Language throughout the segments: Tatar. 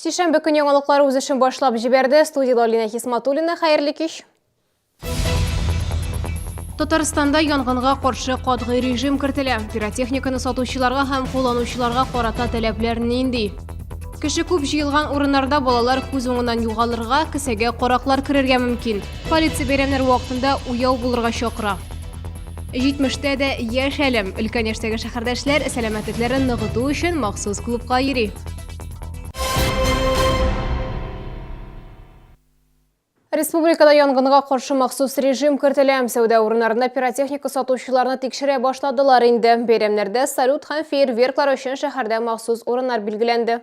Сишәмбе көн яңалыклары үз эшен башлап җибәрде. Студиядә Алина Хисматуллина. Хәерле кич. Татарстанда янгынга каршы катгый режим кертелә. Пиротехниканы сатучыларга һәм кулланучыларга карата таләпләр нинди? Кеше күп җыелган урыннарда балалар күз уңыннан югалырга, кесәгә караклар керергә мөмкин. Полиция бәйрәмнәр вакытында уяу булырга чакыра. 70-тә дә яшь әле. Өлкән яшьтәге шәһәрдәшләр сәламәтлекләрен ныгыту өчен махсус клубка йөри. Республикада янгынга каршы махсус режим кертелә. Сәүдә урыннарында пиротехника сатучыларны тикшерә башладылар инде. Бәйрәмнәрдә салют һәм фейерверклар өчен шәһәрдә махсус урыннар билгеләнде.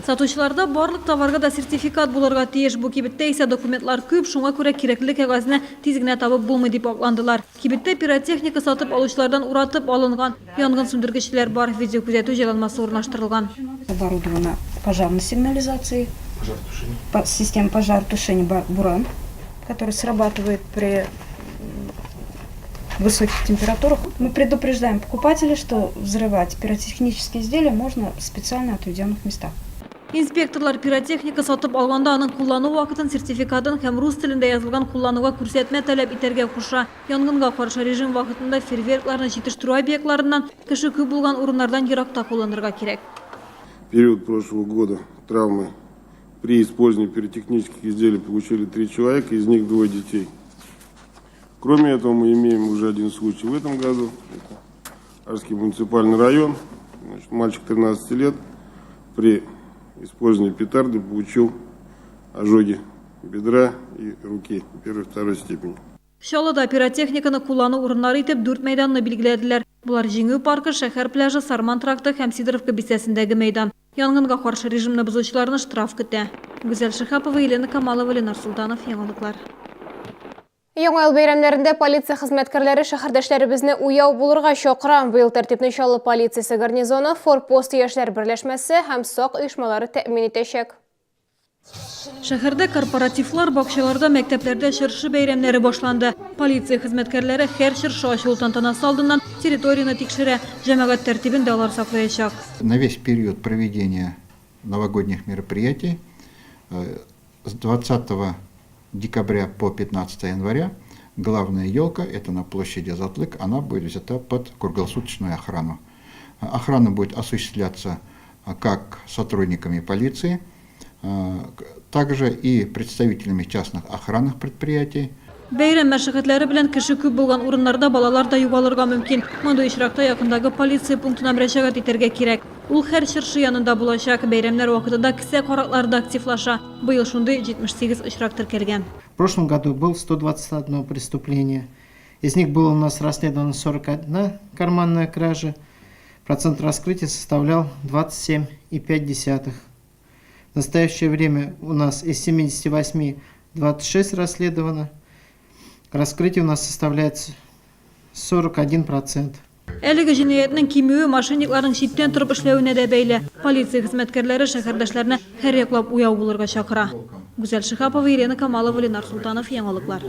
Сатучыларда барлык товарга да сертификат булырга тиеш. Бу кибеттә исә документлар күп, шуңа күрә кирәкле кәгазьне тиз генә табып булмый, дип акландылар. Кибеттә пиротехника сатып алучылардан уратып алынган. Янгын сүндергечләр бар, видеокүзәтү җайланмасы урнаштырылган. Оборудована пожарной сигнализацией, система пожаротушения «Буран», которая срабатывает при высоких температурах. Мы предупреждаем покупателя, что взрывать пиротехнические изделия можно в специально отведенных местах. Инспекторлар пиротехника сатып алганда аның куллану вакытын, сертификатын һәм рус телендә язылган куллануга күрсәтмә таләп итәргә куша. Янгынга каршы режим вакытында фейерверкларны җитештерү объектларыннан, кеше күп булган урыннардан еракта кулланырга кирәк. Период прошлого года травмы при использовании пиротехнических изделий получили 3 человека, из них двое детей. Кроме этого, мы имеем уже один случай в этом году. Это Арский муниципальный район. Значит, мальчик 13 лет при использовании петарды получил ожоги бедра и руки первой и второй степени. Чаллыда пиротехниканы куллану урыннары итеп дүрт мәйданны билгеләделәр. Болар Җиңү паркы, шәһәр пляжы, Сарман тракты һәм Сидоровка бистәсендәге мәйдан. Янгынга каршы режимны бозучыларны штраф көтә. Гүзәл Шиһапова, Елена Камалова, Ленар Солтанов, Яңалыклар. Яңа ел бәйрәмнәрендә полиция хезмәткәрләре шәһәрдәшләребезне уяу булырга чакыра. Быел тәртипне Чаллы полициясе гарнизоны, Форпост яшьләр берләшмәсе һәм САК оешмалары тәэмин итәчәк. Шәһәрдә корпоративлар, бакчаларда, мәктәпләрдә чыршы бәйрәмнәре башланды. Полиция хезмәткәрләре һәр чыршы ачылу тантанасы алдыннан территорияне тикшерә. Җәмәгать тәртибен дә алар саклаячак. На весь период проведения новогодних мероприятий с 20 декабря по 15 января главная елка, это на площади Азатлык, она будет взята под круглосуточную охрану. Охрана будет осуществляться как сотрудниками полиции, также и представителями частных охранных предприятий. Бәйрәм мәшәкатьләре белән кеше күп булган урыннарда балалар да югалырга мөмкин. Мондый очракта якындагы полиция пунктына мөрәҗәгать итәргә кирәк. Ул һәр чыршы янында булачак. Бәйрәмнәр вакытында кесә караклары да активлаша. Быел шундый 78 очрак теркәлгән. В прошлом году был 121 преступление. Из них было у нас расследовано 41 карманная кража. Процент раскрытия составлял 27,5. В настоящее время у нас из 78 26 расследовано. Раскрытие у нас составляет 41%. Әлеге җинаятьнең кимүе мошенникларның читтән торып эшләвенә дә бәйле. Полиция хезмәткәрләре шәһәрдәшләрне һәрьяклап уяу булырга чакыра. Гүзәл Шиһапова, Елена Камалова, Ленар Солтанов, Яңалыклар.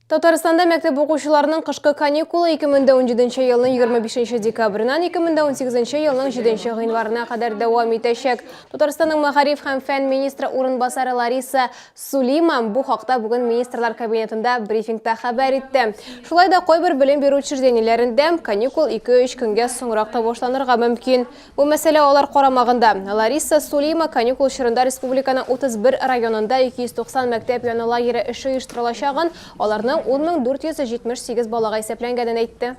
Татарстанда мәктәп укучыларының кышкы каникулы 2017 елның 25 декабреннән 2018 елның 7 гыйнварына кадәр дәвам итәчәк. Татарстанның мәгариф һәм фән министры урынбасары Лариса Сулима бу хакта бүген Министрлар Кабинетында брифингта хәбәр итте. Шулай да кайбер белем бирү учреждениеләрендә каникул 2-3 көнгә соңрак та башланырга мөмкин. Бу мәсьәлә алар карамагында. Лариса Сулима каникул чорында республиканың 31 районында 290 мәктәп яны лагере эше оештырылачагын, аларның 10478 балага исәпләнгәнен әйтте.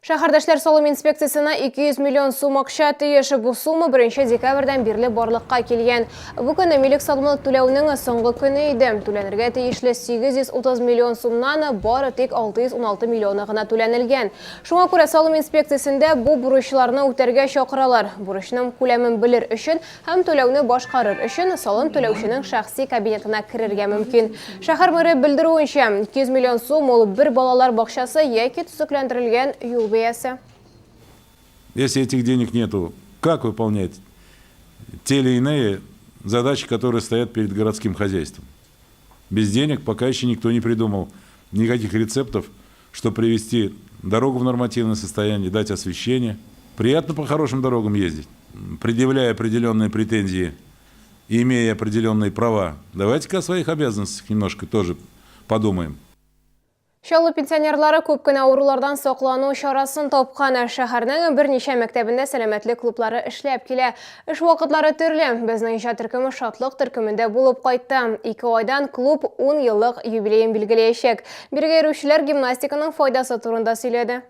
Шәһәрдәшләр салым инспекциясенә 200 миллион сум акча тиеш. Бу сумма 1 декабрьдән бирле барлыкка килгән. Бу көнне милек салымын түләүнең соңгы көне иде. Түләнергә тиешле 830 миллион сумнан бары тик 616 миллионы гына түләнелгән. Шуңа күрә салым инспекциясендә бу бурычларны үтәргә чакыралар. Бурычның күләмен белер өчен һәм түләүне башкарыр өчен салым түләүченең шәхси кабинетына керергә мөмкин. Шәһәр мэры белдерүенчә, 200 миллион сум ул бер балалар бакчасы яки төзекләндерелгән юл бәясе. Если этих денег нету, как выполнять те или иные задачи, которые стоят перед городским хозяйством? Без денег пока еще никто не придумал никаких рецептов, чтобы привести дорогу в нормативное состояние, дать освещение. Приятно по хорошим дорогам ездить, предъявляя определенные претензии и имея определенные права. Давайте-ка о своих обязанностях немножко тоже подумаем. Чаллы пенсионерлары күп кенә авырулардан саклану чарасын тапкан. Шәһәрнең берничә мәктәбендә сәламәтлек клублары эшләп килә. Эш вакытлары төрле. Безнең иҗат төркеме Шатлык төркемендә булып кайтты. Ике айдан клуб 10 еллык юбилеен билгеләячәк. Бирегә йөрүчеләр гимнастиканың файдасы турында сөйләде.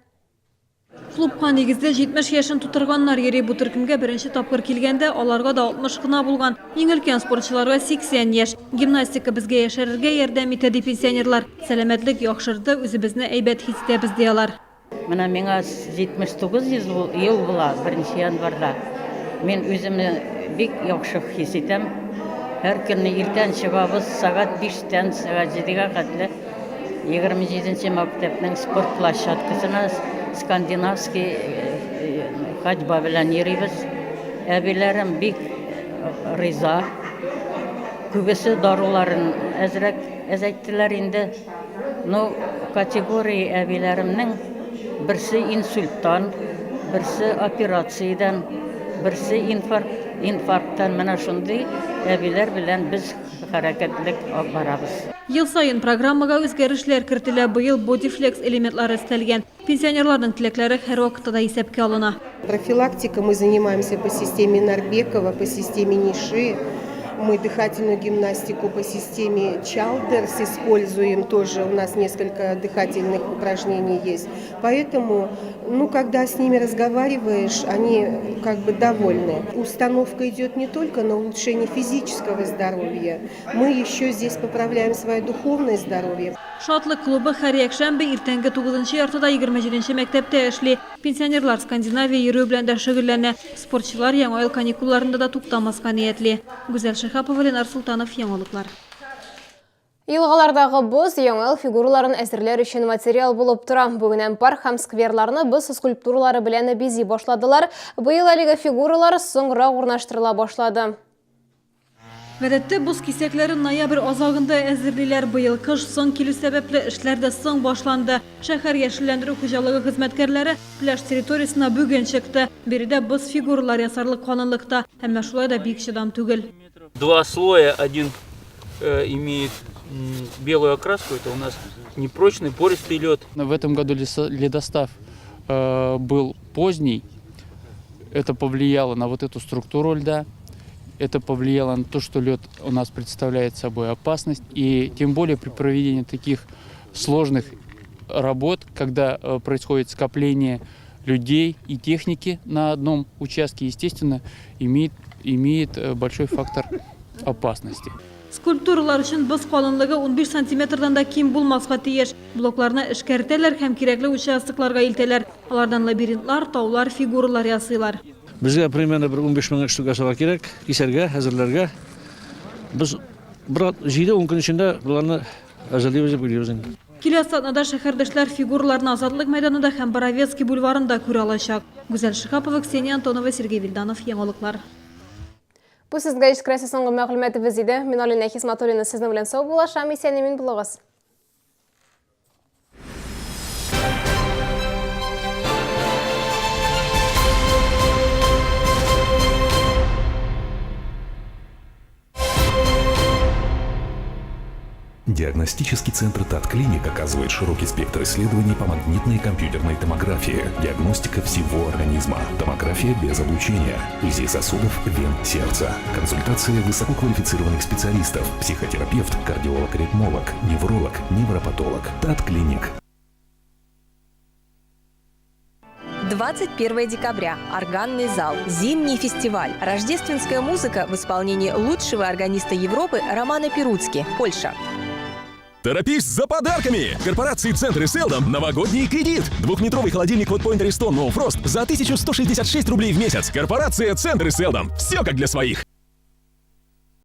Клубка нигездә 70 яшен тутырганнар йөри. Бу төркемгә беренче тапкыр килгәндә аларга да 60 кына булган. Иң өлкән спортчыларга 80 яшь. Гимнастика безгә яшәрергә ярдәм итә, ди пенсионерлар. Сәламәтлек яхшырды, үзебезне әйбәт хис итәбез, ди алар. Менә миңа 79 ел була, 1 январьда. Мин үземне бик яхшы хис итәм. Һәр көнне иртән чыгабыз, сәгать 5-тән сәгать 7-гә хәтле 27 мәктәпнең спорт площадкасына скандинавский ходьба белән йөрибез. Әбиләрем бик риза. Күбесе даруларын әзрәк әзәйттеләр инде. Ну, категория әбиләремнең берсе инсульттан, берсе операциядән, берсе инфаркттан. Менә шундый әбиләр белән без хәрәкәтлек алып барабыз. Ел саен программага үзгәрешләр кертелә. Быел бодифлекс элементлары өстәлгән. Пенсионерларның теләкләре һәрвакытта да исәпкә алына. Профилактика мы занимаемся по системе Нарбекова, по системе Ниши. Мы дыхательную гимнастику по системе Чалдерс используем. Тоже у нас несколько дыхательных упражнений есть. Поэтому, когда с ними разговариваешь, они довольны. Установка идет не только на улучшение физического здоровья. Мы еще здесь поправляем свое духовное здоровье. Шатлык клубы һәр якшәмбе иртәнге тугызынчы яртыда егерме җиденче мәктәптә эшли. Пенсионерлар Скандинавия йөрүе белән дә шөгыльләнә. Спортчылар яңа ел каникулларында да туктамаска ниятли. Гүзәл Шиһапова, Ленар Султанов, Яңалыклар. Елгалардагы боз яңа ел фигураларын әзерләр өчен материал булып тора. Бүгеннән парк һәм скверларны боз скульптуралары белән бизи башладылар. Быел әлеге фигуралар соңрак урнаштырыла башлады. Гадәттә боз кисәкләрен ноябрь азагында әзерлиләр. Быел кыш соң килү сәбәпле эшләр дә соң башланды. Шәһәр яшелләндерү хуҗалыгы хезмәткәрләре пляж территориясенә бүген чыкты. Биредә боз фигуралар ясарлык калынлыкта, әмма шулай да бик чыдам түгел. Два слоя, один имеет белую окраску, это у нас непрочный пористый лед. В этом году ледостав был поздний, это повлияло на эту структуру льда. Это повлияло на то, что лед у нас представляет собой опасность. И тем более при проведении таких сложных работ, когда происходит скопление людей и техники на одном участке, естественно, имеет большой фактор опасности. Скульптуралар өчен боз калынлыгы 15 сантиметрдан да ким булмаска тиеш. Блокларны эшкәртәләр һәм кирәкле участокларга илтәләр. Алардан лабиринтлар, таулар, фигуралар ясыйлар. Безгә примерно бер 15 мең штук ясарга кирәк, кисәргә, әзерләргә. Без бер җиде-ун көн эчендә боларны әзерлибез дип уйлыйбыз инде. Киләсе атнада шәһәрдәшләр фигураларны Азатлык мәйданында һәм Боровецкий бульварында күрә алачак. Гүзәл Шиһапова, Ксения Антонова, Сергей Вильданов, Яңалыклар. Бу сезгә җиткерәсе соңгы мәгълүматыбыз иде. Мин Алина Хисматуллина сезнең белән саубуллашам. Исән-имин булыгыз. Диагностический центр Татклиник оказывает широкий спектр исследований по магнитной и компьютерной томографии. Диагностика всего организма. Томография без облучения. УЗИ сосудов, вен, сердца. Консультация высококвалифицированных специалистов. Психотерапевт, кардиолог-аритмолог, невролог, невропатолог. Татклиник. 21 декабря. Органный зал. Зимний фестиваль. Рождественская музыка в исполнении лучшего органиста Европы Романа Перуцки, Польша. Торопись за подарками! Корпорации «Центр» и «Селдом» новогодний кредит. Двухметровый холодильник Hotpoint Ariston No Frost за 1166 рублей в месяц. Корпорация «Центр» и «Селдом». Все как для своих.